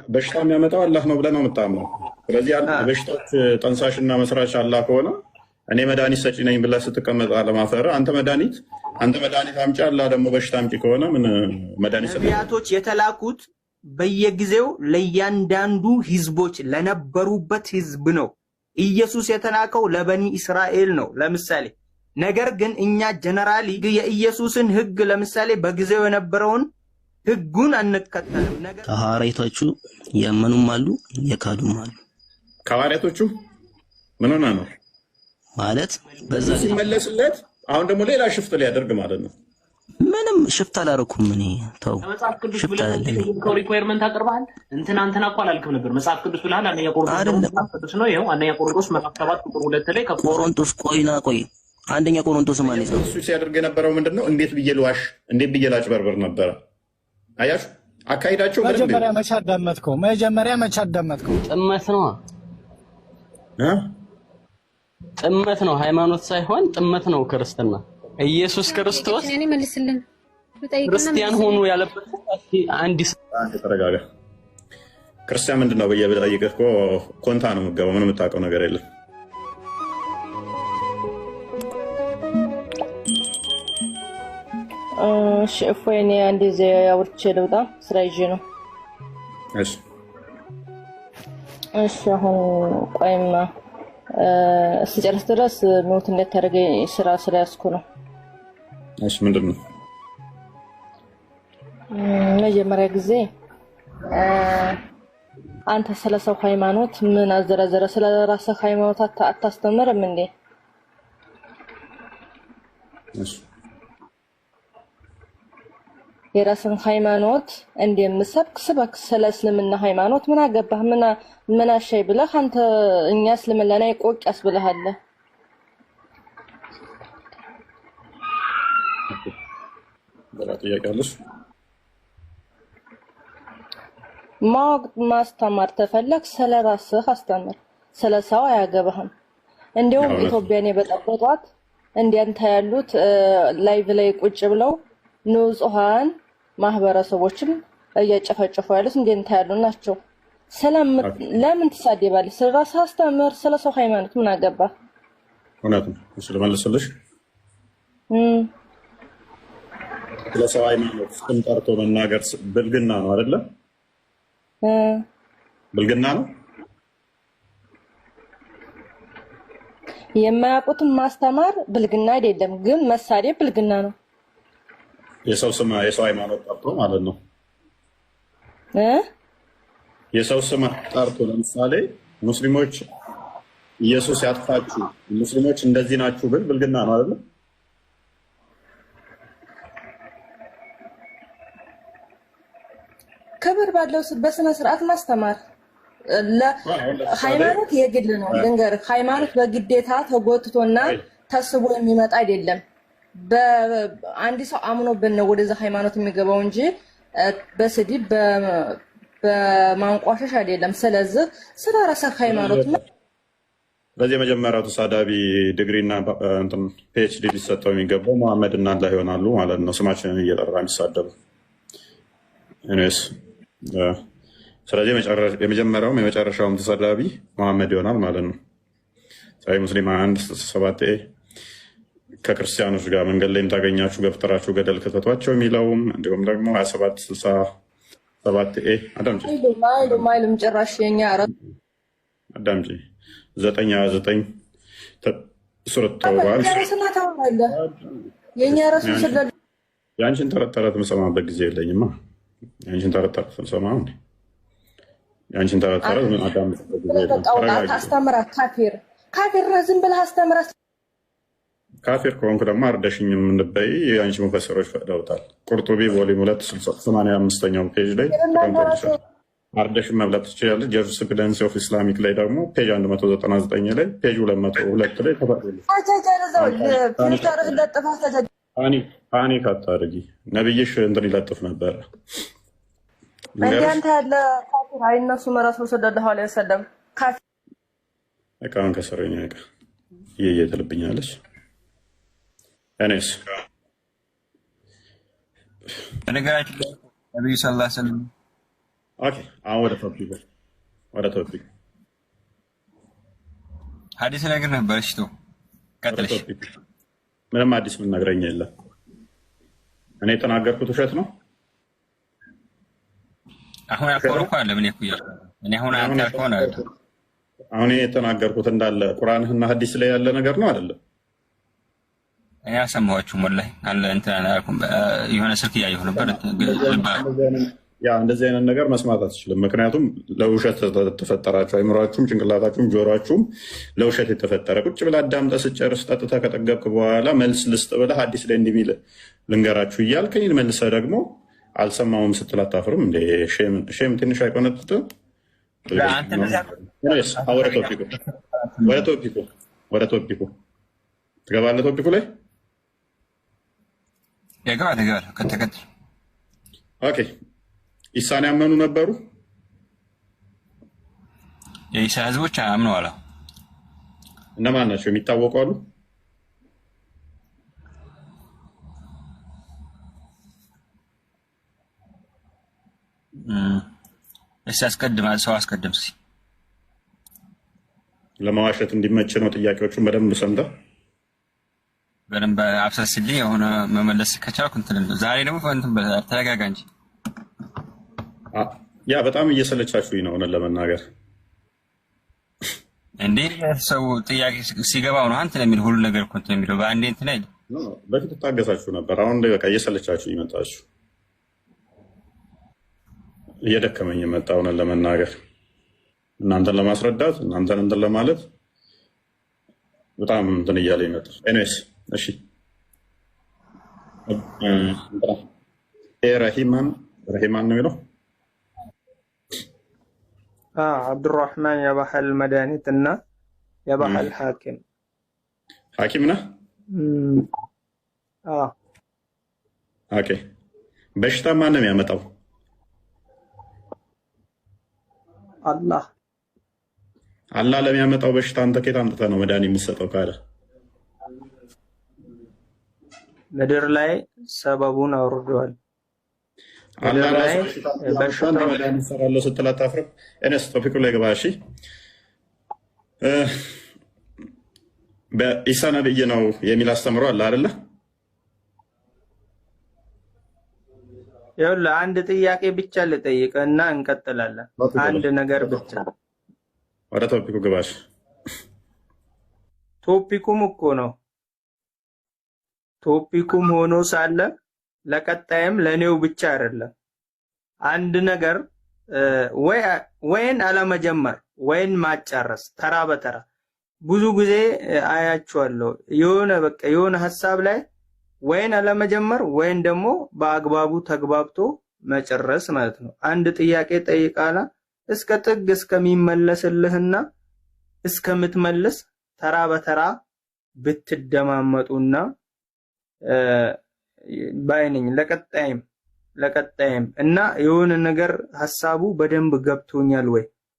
በሽታ የሚያመጣው አላህ ነው ብለህ ነው የምታምነው። ስለዚህ የበሽታዎች ጠንሳሽና መስራች አላህ ከሆነ እኔ መድኃኒት ሰጪ ነኝ ብለህ ስትቀመጥ አለማፈር፣ አንተ መድኃኒት አምጪ፣ አላህ ደግሞ በሽታ አምጪ ከሆነ ምን መድኃኒት ሰጪ? ነቢያቶች የተላኩት በየጊዜው ለእያንዳንዱ ህዝቦች ለነበሩበት ህዝብ ነው። ኢየሱስ የተላከው ለበኒ እስራኤል ነው ለምሳሌ። ነገር ግን እኛ generally የኢየሱስን ህግ ለምሳሌ በጊዜው የነበረውን ህጉን አንከተልም። ነገር ከሐዋርያቶቹ ያመኑም አሉ የካዱም አሉ። ከሐዋርያቶቹ ምን ሆነ ነው ማለት በዛ ጊዜ ሲመለስለት፣ አሁን ደግሞ ሌላ shift ሊያደርግ ማለት ነው። ምንም shift አላረኩም እኔ፣ ተው። ከመጽሐፍ ቅዱስ shift ብለህ አይደለም። የጠየቅከው requirement አቅርበሃል። እንትና እንትና እኮ አላልክም ነበር። መጽሐፍ ቅዱስ ብለሃል። አንደኛ ቆሮንቶስ ደግሞ አይደለም። መጽሐፍ ቅዱስ ነው። ይኸው አንደኛ ቆሮንቶስ ምዕራፍ 7 ቁጥር 2 ላይ ከቁጥር ቆሮንቶስ፣ ቆይና ቆይ፣ አንደኛ ቆሮንቶስ ማን የጻፈው? እሱ ሲያደርግ የነበረው ምንድን ነው? እንዴት ብዬ ልዋሽ፣ እንዴት ብዬ ላጭበርብር ነበረ። አያችሁ አካሂዳቸው በደንብ መጀመሪያ መቼ አዳመጥከው? መጀመሪያ መቼ አዳመጥከው? ጥመት ነው። እ? ጥመት ነው፣ ሃይማኖት ሳይሆን ጥመት ነው ክርስትና። ኢየሱስ ክርስቶስ እኔ መልስልን ጠይቅና ክርስቲያን ሆኑ ያለበት አንድ አንተ ተረጋጋ። ክርስቲያን ምንድን ነው ብዬ ብጠይቅህ እኮ ኮንታ ነው የምትገባው። ምንም የምታውቀው ነገር የለም። እሺ እፎይ፣ እኔ አንድ ጊዜ አውርቼ ልውጣ፣ ስራ ይዤ ነው። እሺ። እሺ አሁን ቆይማ እስኪጨርስ ድረስ mute እንዳታደርገኝ ስራ ስለያዝኩ ነው። እሺ፣ ምንድን ነው? መጀመሪያ ጊዜ አንተ ስለ ሰው ሃይማኖት ምን አዘረዘረ? ስለ ራስህ ሃይማኖት አታስተምርም እንዴ? እሺ። የራስን ሃይማኖት እንደምሰብክ ስበክ። ስለ እስልምና ሃይማኖት ምን አገባህ? ምን አሻይ ብለህ አንተ እኛ እስልምና ላይ ቆቅ ያስብልሃል። ሌላ ጥያቄ አለሽ? ማወቅ ማስተማር ተፈለግ ስለ ራስህ አስተምር፣ ስለ ሰው አያገባህም። እንዲያውም እውነት ነው። ኢትዮጵያን የበጠበጧት እንዲያንተ ያሉት live ላይ ቁጭ ብለው ንጹሐን ማህበረሰቦችን እያጨፈጨፉ ያሉት እንዲያንተ ያሉ ናቸው። ለምን ትሳደባለህ? ስለ ራስህ አስተምር፣ ስለ ሰው ሃይማኖት ምን አገባህ? እውነት ነው። እሺ፣ ልመልስልሽ። ስለ ሰው ሃይማኖት ስም ጠርቶ መናገር ብልግና ነው አይደለ? ብልግና ነው። የማያውቁትን ማስተማር ብልግና አይደለም፣ ግን መሳደብ ብልግና ነው። የሰው ስም የሰው ሃይማኖት ጠርቶ ማለት ነው። እ? የሰው ስም ጠርቶ ለምሳሌ ሙስሊሞች ኢየሱስ ያጥፋችሁ፣ ሙስሊሞች እንደዚህ ናችሁ ብል ብልግና ነው አይደለ? ክብር ባለው በስነ ስርዓት ማስተማር። አሁን ለምሳሌ ሃይማኖት የግል ነው። ልንገርህ፣ ሃይማኖት በግዴታ ተጎትቶና ተስቦ የሚመጣ አይደለም። በአንድ ሰው አምኖበት ነው ወደዛ ሃይማኖት የሚገባው እንጂ በስድብ በማንቋሸሽ አይደለም። ስለዚህ ስለ ራስህ ሃይማኖት ስለዚህ የመጀመሪያው ተሳዳቢ ዲግሪና PhD ሊሰጠው የሚገባው መሐመድ እና አላህ ይሆናሉ ማለት ነው። ስማችንን እየጠራ የሚሳደቡ። Anyways፣ ስለዚህ የመጀመሪያውም የመጨረሻውም ተሳዳቢ መሐመድ ይሆናል ማለት ነው። ሳሂህ ሙስሊም 1:7 A ከክርስቲያኖች ጋር መንገድ ላይ የምታገኛችሁ ገፍትራችሁ ገደል ክተቷቸው የሚለውም፣ እንዲሁም ደግሞ 2767 A፣ አዳምጪ። አይሉም፣ አይሉም፣ አይሉም ጭራሽ የኛ አዳምጪ፣ 9:29 ሱረት ተውባ። ጨርስና ታወራለህ። የኛ ረሱል ስለ የአንቺን ተረት ተረት የምሰማበት ጊዜ የለኝማ። የአንቺን ተረት ተረት የምሰማ የአንቺን ተረት ተረት ምን አዳምጥበት ጊዜ የለም። ተረጋጊ። አስተምራት። ካፊር ካፊር ነህ፣ ዝም ብለህ አስተምራት። ካፊር ከሆንኩ ደግሞ አርደሽኝ የምንበይ የአንቺ ሙፈሰሮች ፈቅደውታል። ቁርጡቢ volume 2 85ኛው page ላይ ተቀምጦልሻል። አርደሽን መብላት ትችላለች። Jurisprudence of Islamic ላይ ደግሞ page 199 ላይ፣ page 202 ላይ ተፈቅዶልሻል። ፊልተርህ ለጥፈህ Panic አታድርጊ። ነብይሽ እንትን ይለጥፍ ነበረ። እንደ አንተ ያለ ካፊር አይነሱም። ረሱል ሰለላሁ ዐለይሂ ወሰለም ካፊር እቃውን ከሰረኛ እቃ እየየ ትልብኛለች። እኔስ በነገራችን ላይ ነቢዩ ሰለላሁ ዐለይሂ ወሰለም Okay፣ አሁን ወደ topic፣ ወደ topic። ሀዲስ ነገር ነበር። እሺ ተው፣ ወደ ቀጥልሽ። topic። ምንም አዲስ የምነግረኝ የለም። እኔ የተናገርኩት ውሸት ነው። አሁን ያልከውን እኮ አይደለም እኔ እኮ እያልኩ ነው። እኔ አሁን አንተ አሁን ያልከውን አይደለም። አሁን እኔ የተናገርኩት እንዳለ ቁርአንህና ሀዲስ ላይ ያለ ነገር ነው አይደለም? እኔ አልሰማኋችሁም ወላሂ አለ እንትን አላልኩም። የሆነ ስልክ እያየሁ ነበር። ልብ ያ እንደዚህ አይነት ነገር መስማት አትችልም። ምክንያቱም ለውሸት ተፈጠራችሁ። አይምሯችሁም፣ ጭንቅላታችሁም፣ ጆሯችሁም ለውሸት የተፈጠረ። ቁጭ ብለህ አዳምጠህ ስጨርስ ጠጥተህ ከጠገብክ በኋላ መልስ ልስጥ ብለህ ሀዲስ ላይ እንዲህ የሚል ልንገራችሁ እያልከኝ መልሰህ ደግሞ አልሰማሁም ስትል አታፍርም እንዴ? Shame ትንሽ አይቆነጥጥም? አንተ እንደዚያ Anyways፣ አሁን ወደ topic ኡ፣ ወደ topic ኡ፣ ወደ topic ኡ ትገባለህ። Topic ኡ ላይ ይገባል ይገባል። ቀጥል ቀጥል። Okay። ኢሳን ያመኑ ነበሩ። የኢሳ ህዝቦች አምነዋል። እነማን ናቸው የሚታወቁ አሉ? እስኪ አስቀድም፣ ሰው አስቀድም እስኪ። ለመዋሸት እንዲመች ነው። ጥያቄዎቹን በደንብ ሰምተህ በደንብ አብሰስልኝ። የሆነ መመለስ ከቻልኩ እንትን ነው። ዛሬ ደግሞ እንትን በል፣ ተረጋጋ እንጂ። ያ በጣም እየሰለቻችሁኝ ነው እውነት ለመናገር። እንዴ ሰው ጥያቄ ሲገባው ነው እንትን የሚል ሁሉ ነገር እኮ እንትን የሚለው በአንዴ እንትን አይልም። No፣ በፊት ታገሳችሁ ነበር። አሁን ላይ በቃ እየሰለቻችሁ ይመጣችሁ፣ እየደከመኝ የመጣ እውነት ለመናገር እናንተን ለማስረዳት እናንተን እንትን ለማለት በጣም እንትን እያለ ይመጣል። Anyways እሺ፣ እንትና ረሂማን፣ ረሂማን ነው የሚለው። አብዱራህማን የባህል መድኃኒት እና የባህል ሐኪም። ሐኪም ነህ? እም፣ አዎ። Okay። በሽታ ማን ነው የሚያመጣው? አላህ። አላህ ለሚያመጣው በሽታ አንተ ከየት አምጥተህ ነው መድኃኒት የምትሰጠው ካለ? ምድር ላይ ሰበቡን አውርዷል። አላህ ምድር ራሱ ላይ በሽታ ያመጣ እንደ በሽታው መድኃኒት እሰራለሁ ስትል አታፍርም? Anyways topic ኡ ላይ ግባ። እሺ፣ እ፣ በኢሳ ነብይ ነው የሚል አስተምሮ አለ አይደለ? ይኸውልህ አንድ ጥያቄ ብቻ ልጠይቅ እና እንቀጥላለን። Topic ኡ አንድ ላይ ነገር ብቻ። ወደ topic ኡ ግባሽ። Topic ኡም እኮ ነው። Topic ኡም ሆኖ ሳለ ለቀጣይም ለእኔው ብቻ አይደለም። አንድ ነገር እ፣ ወይ ወይን አለመጀመር ወይን ማጨረስ ተራ በተራ ብዙ ጊዜ አያችኋለሁ። የሆነ በቃ የሆነ ሀሳብ ላይ ወይን አለመጀመር ወይን ደግሞ በአግባቡ ተግባብቶ መጨረስ ማለት ነው። አንድ ጥያቄ ጠይቃላ እስከ ጥግ እስከሚመለስልህና እስከምትመልስ ተራ በተራ ብትደማመጡና እ፣ ባይ ነኝ። ለቀጣይም እና የሆነ ነገር ሀሳቡ በደንብ ገብቶኛል ወይ